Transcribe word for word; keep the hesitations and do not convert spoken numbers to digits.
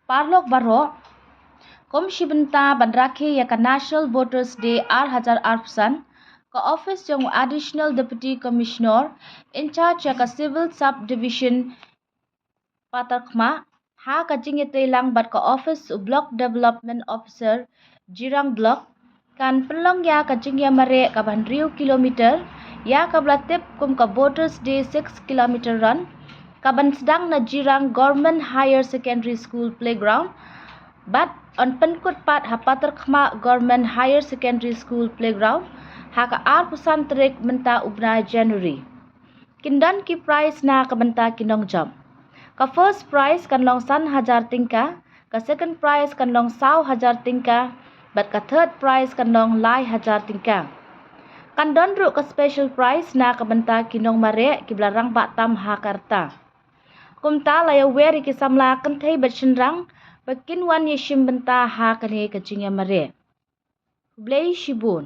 Parlok baroh, kum shi bynta ban rakhe ïa ka National Voters Day ar hajar arphew san, ka office jong u Additional Deputy Commissioner in charge ïa ka Civil Subdivision Patharkhmah, ha ka jingïatreilang bad ka office u Block Development Officer Jirang Block, kan pynlong ïa ka jingïamareh kaba hynriew kilometer, ïa kaba la tip kum ka Voters Day six kilometer run, kaban sdang na Jirang Government Higher Secondary School Playground, bad yn pynkut pat ha Patharkhmah Government Higher Secondary School Playground ha ka arphew san tarik mynta u bnai January. Kin don ki prize na ka bynta ki nongjop. Ka first prize kan long san hajar tyngka, ka second prize kan long saw hajar tyngka, bad ka third prize kan long lai hajar tyngka. Kan don ruh ka special prize na ka bynta ki nongmareh kiba la rangbah tam ha ka rta. Kumta la ïawer ïa ki samla kynthei bad shynrang ba kin wan ïashim bynta ha kane ka jingïamareh. Khublei shibun.